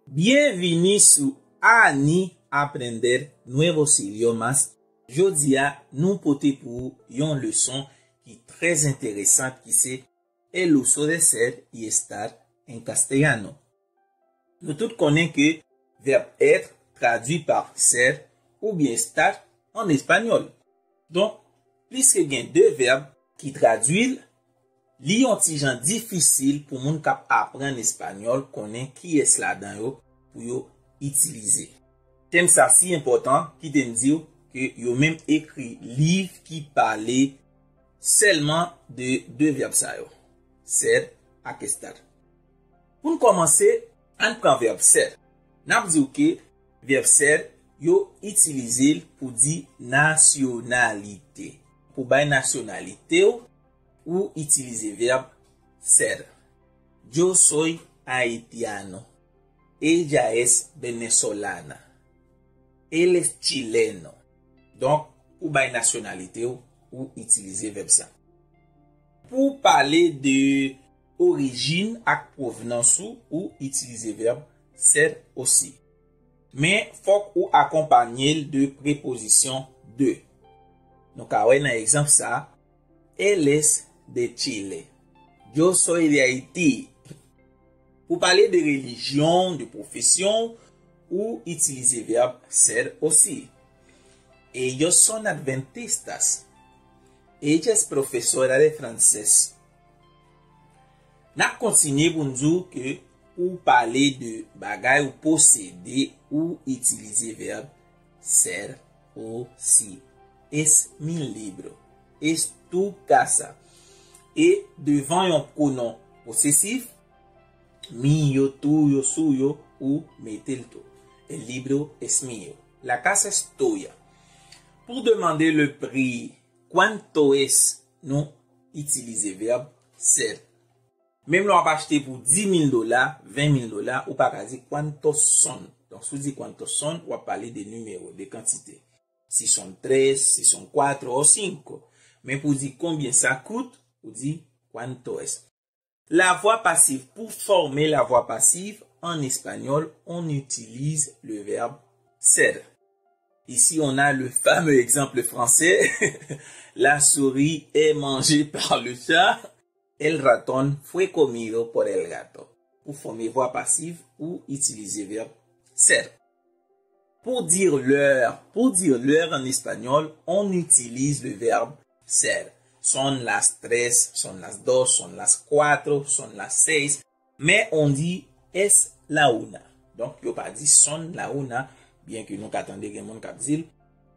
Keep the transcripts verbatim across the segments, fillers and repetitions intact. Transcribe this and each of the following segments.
Bienvini sou Ani Aprender Nuevos Idiomas. Jodi a, nou pote pou ou yon leson ki trè enteresan, ki se el uso de ser y estar en castellano. Nou tout konnen ke vèb être tradui pa ser oubyen estar an espanyòl. Donk, pliske gen de vèb ki tradui l, li yon ti jan difisil pou moun k ap aprann espanyòl konnen kiyès ladan yo pou yo itilize. Tèm sa si enpòtan, kite m di w ke yo menm ekri liv ki pale sèlman de de vèb sa yo, ser ak estar. Pou n kòmanse, ann pran vèb ser. N ap di w ke vèb ser, yo itilize l pou di nasyonalite. Pou bay nasyonalite w, ou itilize vèb ser. Yo soy haitiano. Ella es venezolana. Él es chileno. Donk, pou bay nasyonalite w, ou itilize vèb sa. Pou pale de orijin ak pwovnans ou, ou itilize vèb ser osi. Men, fòk ou akonpanye l de prepozisyon de. Nou ka wè nan egzanp sa, Él es de Chile. Yo soy de Haití. Pou pale de relijyon, de pwofesyon, ou itilize vèb ser osi. Ellos son adventistas. Ella es profesora de francés. N ap kontinye pou n di w ke pou w pale de bagay ou posede, ou itilize vèb ser osi. Es mi libro. Es tu casa. E devan yon pwonon posesif, mío, tuyo, suyo, ou mete l tou. El libro es mío. La casa es tuya. Pou demande le prix, cuánto es, nou itilize vèb ser. Menm lè w ap achte pou dis mil dola, ven mil dola, ou pa ka di cuántos son. Donk, si w di cuántos son, w ap pale de nimewo, de kantite. Si son tres, si son cuatro o cinco. Men pou di konbyen sa kout, ou di cuánto es. La voix passive. Pou fòme la voix passive, an espanyòl, on utilise le verbe ser. Ici, on a le fameux exemple français, la souris est mangée par le chat, el ratón fue comido por el gato. Pou fòme vwa pasiv, ou itilize vèb ser. Pour dire l'heure, pour dire l'heure en espagnol, on utilise le verbe ser. Son las tres, son las dos, son las cuatro, son las seis. Men on di es la una. Donk, yo pa di son la una, byen ke nou ka tande gen moun k ap di l.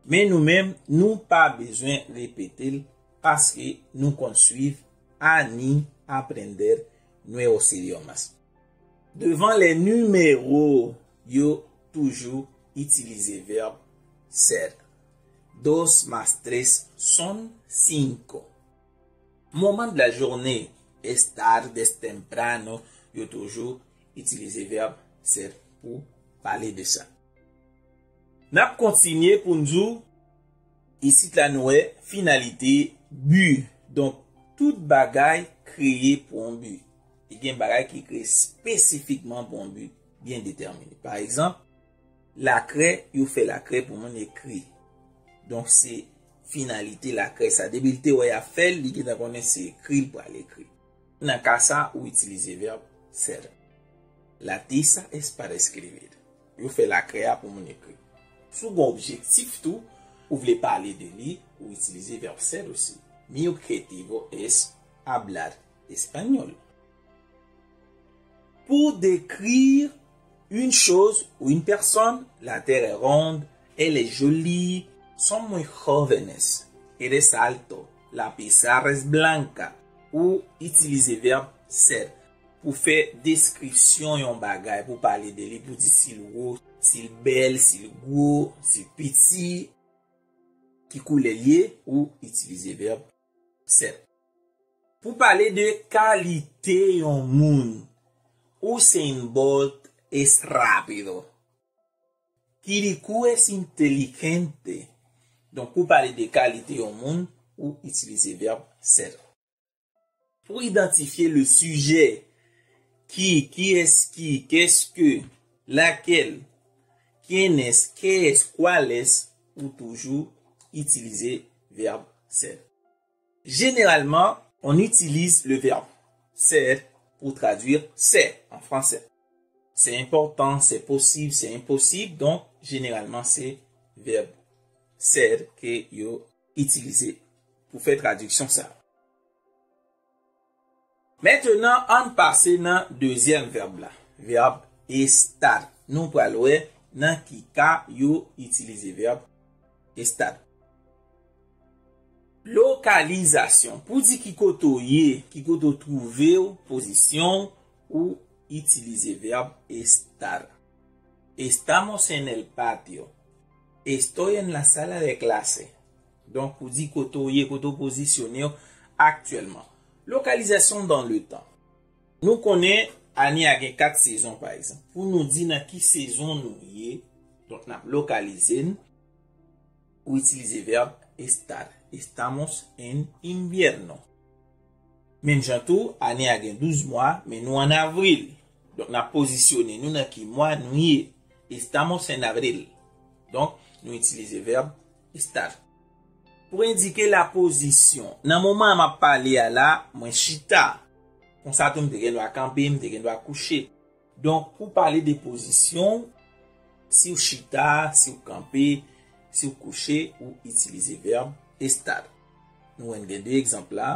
Men nou menm, nou pa bezwen repete l, paske nou konn swiv Ani aprender nuevos idiomas. Devan les numéros, yo toujou itilize vèb ser. Dos más tres son cinco. Moment de la journée, es tarde, es temprano, yo toujou itilize vèb ser pou pale de sa. N ap kontinye pou n di w, isit la nou wè finalite, bi. Donk, tout bagay kreye pou yon bi. E gen bagay ki kreye espesifikman pou yon bi byen detèmine. Pa egzanp, lakrè, yo fè lakrè pou moun ekri. Donk, se finalite lakrè sa. Depi l te wè y ap fè l, li gentan konnen se ekri l pral ekri. Nan ka sa, ou itilize vèb ser. La tiza es para escribir. Yo fè lakrè a pou moun ekri. Si w gen objektif tou, ou vle pale de li, ou itilize vèb ser osi. Mi objetivo es hablar español. Pour décrire une chose ou une personne, la tierra es ronda, ella es jolie, son muy jóvenes, eres alto, la pizarra es blanca, ou itilize vèb ser pou fè deskripsyon yon bagay, pou pale de li, pou di si l wo, si l bèl, si l gwo, si l piti, ki koulè l ye, ou itilize vèb ser. Pou pale de kalite yon moun, Usain Bolt es rápido. Kirikou es inteligente. Donk, pou pale de kalite yon moun, ou itilize vèb ser. Pou idantifye le sujet, qui, qui est-ce qui, qu'est-ce que, Laquelle, quiénes, qué es, cuáles, ou toujou itilize vèb ser. Généralement, on utilise le verbe ser pour traduire c'est en français. C'est important, c'est possible, c'est impossible. Donc, généralement, c'est verbe ser ke yo itilize pou fè tradiksyon sa. Mentnan, ann pase nan dezyèm vèb la, vèb estar. Nou pral wè nan ki ka yo itilize vèb estar. Lokalizasyon. Pou di ki kote w ye, ki kote w twouve w, pozisyon w, ou itilize vèb estar. Estamos en el patio. Estoy en la sala de clase. Donk, pou di kote w ye, kote w pozisyone w aktyèlman. Lokalizasyon dans le temps. Nou konnen ane a gen kat sezon, pa egzanp. Pou nou di nan ki sezon nou ye, donk n ap lokalize n, ou itilize vèb estar. Estamos en invierno. Menm jan tou, ane a gen douz mwa, men nou ann avril. Donk, n ap pozisyone nou nan ki mwa nou ye. Estamos en abril. Donk, nou itilize vèb estar. Pou endike lapozisyon, nan moman an m ap pale a la, mwen chita. Konsa tou, m te gen dwa kanpe, m te gen dwa kouche. Donk, pou pale de pozisyon, si w chita, si w kanpe, si w kouche, ou itilize vèb estar. Nou wè n gen de egzanp la.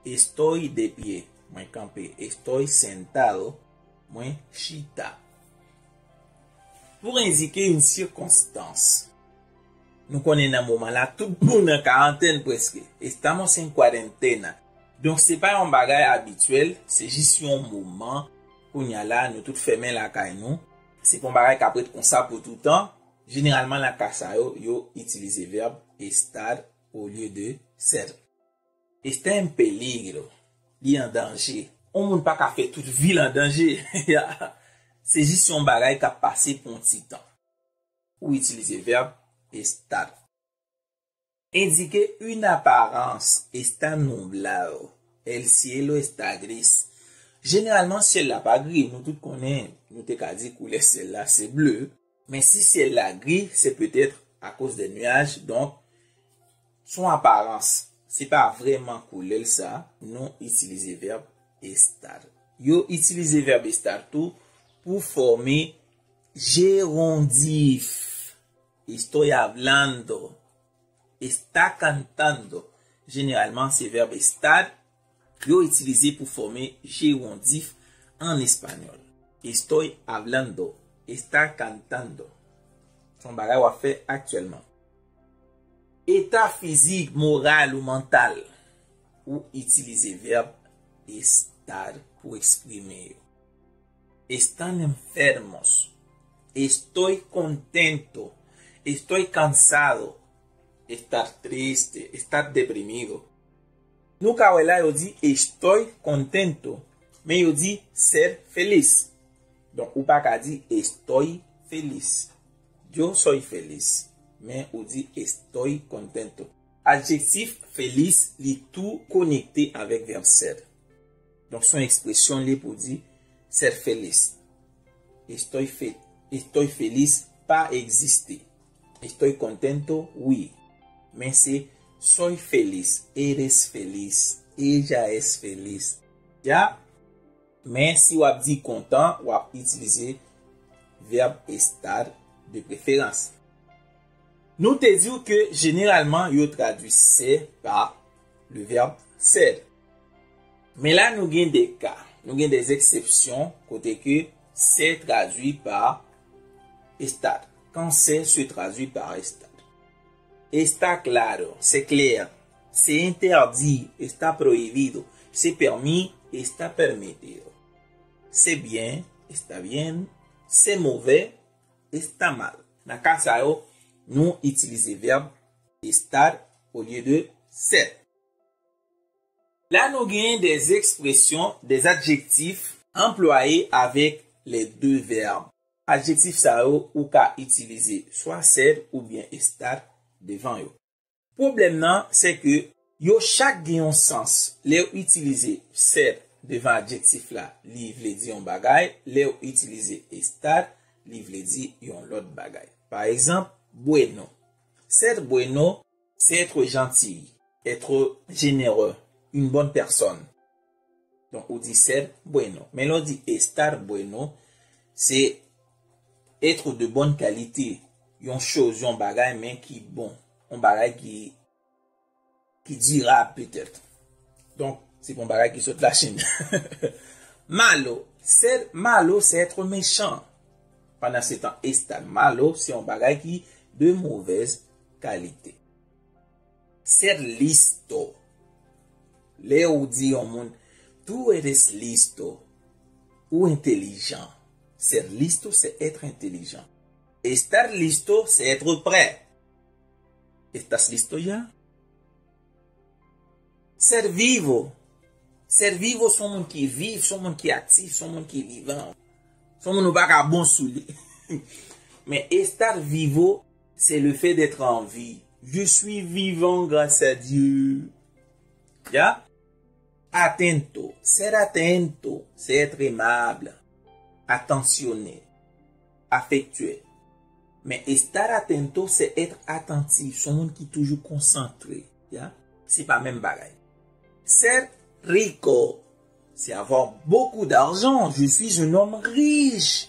Estoy de pie, mwen kanpe. Estoy sentado, mwen chita. Pour indiquer une circonstance. Nou konnen nan moman la, tout moun an karantèn prèske. Estamos en cuarentena. Donk, se pa yon bagay abityèl, se jis yon moman. Kounye a la, nou tout fèmen lakay nou. Se pa yon bagay k ap ret konsa pou toutan. Jeneralman, nan ka sa yo, yo itilize vèb estar olye de ser. Está en peligro. Li an danje. Yon moun pa ka fè tout vi l an danje. Se jis yon bagay k ap pase pou yon ti tan. Ou itilize vèb estar. Endike une apparence. Está nublado. El cielo está gris. Jeneralman, syèl la pa gri. Nou tout konnen, nou te ka di koulè syèl la se ble. Men si syèl la gri, se petèt akoz de nuaj. Donk, se yon aparans. Se pa vrèman koulè l sa. Nou itilize vèb estar. Yo itilize vèb estar tou pou fòme jerondif. Estoy hablando. Está cantando. Jeneralman, se vèb estar yo itilize pou fòme jerondif an espanyòl. Estoy hablando. Está cantando. Se yon bagay w ap fè aktyèlman. Eta fizik, moral ou mantal. Ou itilize vèb estar pou eksprime yo. Están enfermos. Estoy contento. Estoy cansado. Estar triste. Estar deprimido. Nou ka wè la yo di estoy contento, men yo di ser feliz. Donk, ou pa ka di estoy feliz. Yo soy feliz. Men ou di estoy contento. Adjektif feliz, li tou konekte avèk vèb ser. Donk, se yon ekspresyon li pou di ser feliz. Estoy fe-, estoy feliz pa egziste. Estoy contento, wi. Men se soy feliz, eres feliz, ella es feliz. Ya, men si w ap di kontan, w ap itilize vèb estar de preferans. Nou te di w ke jeneralman yo tradui ser pa le vèb ser. Men la nou gen de ka, nou gen de eksepsyon kote ke ser tradui pa estar. Quand ser se traduit par estar. Está claro, c'est clair. C'est interdit, está prohibido. C'est permis, está permitido. C'est bien, está bien. C'est mauvais, está mal. Nan ka sa yo, nou itilize vèb estar olye de ser. La nou genyen des expressions, des adjectifs employés avec les deux verbes. Adjektif sa yo ou ka itilize swa ser oubyen estar devan yo. Pwoblèm nan, se ke yo chak gen yon sans. Lè w itilize ser devan adjektif la, li vle di yon bagay. Lè w itilize estar, li vle di yon lòt bagay. Pa egzanp, bueno. Ser bueno, c'est être gentil, être généreux, une bonne personne. Donk, ou di ser bueno. Men lè w di estar bueno, se être de bonne qualité. Yon choz, yon bagay, men ki bon. Yon bagay ki, ki dirab, petèt. Donk, se pa yon bagay ki sot Lachin. Malo. Ser malo, c'est être méchant. Pandan se tan, estar malo, se yon bagay ki de mauvaise qualité. Ser listo. Lè ou di yon moun, tú eres listo, ou entelijan. Ser listo, c'est être intelligent. Estar listo, c'est être prêt. ¿Estás listo ya? Ser vivo. Ser vivo, se yon moun ki viv, se yon moun ki aktif, se yon moun ki vivan. Se yon moun ou pa ka bon sou li. Men estar vivo, c'est le fait d'être en vie. Je suis vivant grâce à Dieu. Ya? Atento. Ser atento, c'est être aimable, attentionné, affectueux. Men estar atento, c'est être attentif, se yon moun ki toujou konsantre. Ya? Se pa menm bagay. Ser rico, c'est avoir beaucoup d'argent. Je suis un homme riche.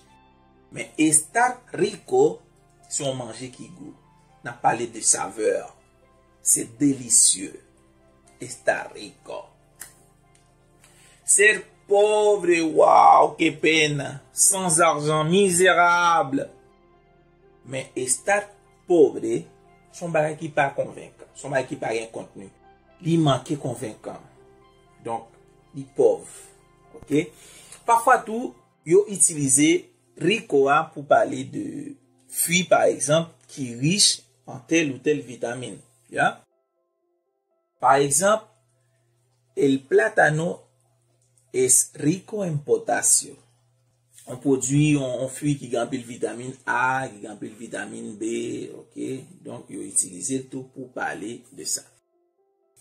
Men estar rico, se yon manje ki gou. N ap pale de savè. C'est délicieux. Está rico. Ser pobre, wow, qué pena. Sans argent, misérable. Men estar pobre, se yon bagay ki pa konvenkan. Se yon bagay ki pa gen kontni. Li manke konvenkan. Donk, li pòv. Oke? Pafwa tou, yo itilize rico a pou pale de fwi, pa egzanp, ki rich an tèl ou tèl vitamin. Ya? Pa egzanp, el plátano es rico en potasio. Yon pwodui, yon, yon fwi ki gen anpil vitamin A, ki gen anpil vitamin B, oke? Donk, yo itilize l tou pou pale de sa.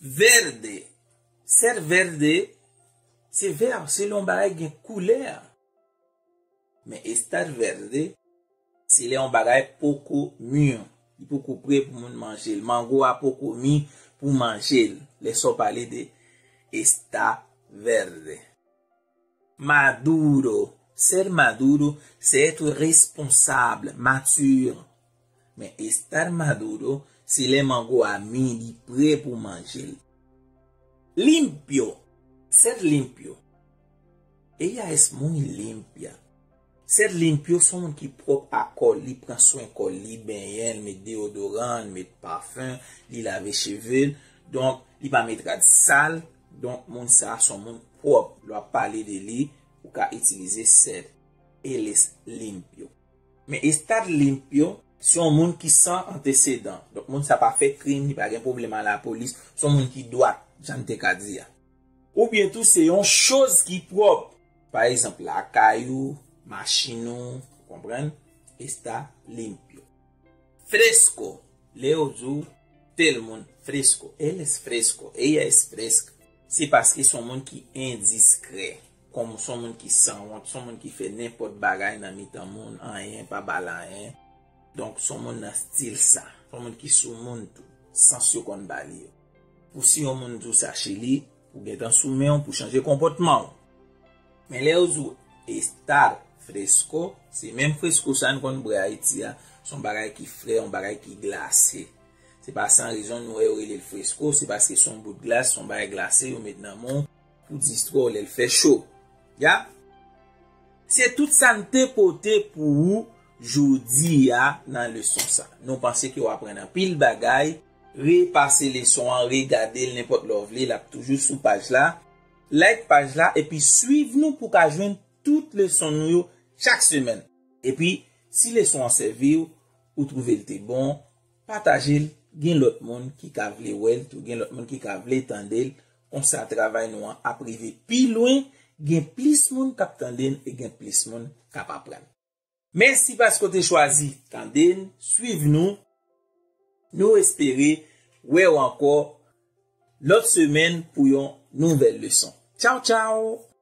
Verde. Ser verde, se vè, se lè yon bagay gen koulè. Men estar verde, se lè yon bagay poko mi. Li poko pre pou moun manje l. Mango a poko mi pou manje l. Lè sa w pale de estar verde. Maduro. Ser maduro, c'est être responsable, mature. Men estar maduro, se lè mango a mi, li pre pou manje l. Limpio. Ser limpio. Ella es muy limpia. Ser limpio, se yon moun ki pwòp a kò l, li pran swen kò l, li benyen, li met deyodoran, li met pafen, li lave cheve l. Donk, li pa met rad sal. Donk, moun sa a se yon moun pwòp. Lè w ap pale de li, ou ka itilize ser. Él es limpio. Men estar limpio, se yon moun ki san antesedan. Donk, moun sa pa fè krim, li pa gen pwoblèm a lapolis. Se yon moun ki dwat, jan n te ka di a. Oubyen tou, se yon choz ki pwòp. Pa egzanp, lakay ou, machin ou, ou konprann? Está limpio. Fresco, lè yo di w tèl moun fresco, él es fresco, ella es fresca. Se paske se yon moun ki endiskrè. Kòm se yon moun ki sanwont, se yon moun ki fè nenpòt bagay nan mitan moun, anyen pa ba l anyen. Donk, se yon moun nan stil sa. Se yon moun ki sou moun tou. Sans yo konn ba li yo. Pou si yon moun di w sache li, ou gentan sou men w pou chanje konpòtman w. Men lè yo di w estar fresco, se menm fresko sa n konn bwè Ayiti a, se yon bagay ki fre, yon bagay ki glase. Se pa san rezon nou wè yo rele l fresko, se paske se yon bout glas, se yon bagay glase yo met nan men w pou distrè w lè l fè cho. Ya? Se tout sa n te pote pou ou jodi a nan leson sa. Nou panse ke w aprann anpil bagay. Repase leson an, regade l nenpòt lè w vle, l ap toujou sou paj la. Like paj la epi swiv nou pou w ka jwenn tout leson nou yo chak semèn. Epi, si leson an sèvi w, ou twouve l te bon, pataje l, gen lòt moun ki ka vle wè l tou, gen lòt moun ki ka vle tande l. Konsa, travay nou an ap rive pi lwen, gen plis moun k ap tande n e gen plis moun k ap aprann. Mèsi paske w te chwazi tande n, swiv nou. Nou espere wè w ankò lòt semèn pou yon nouvèl leson. Tchaw, tchaw!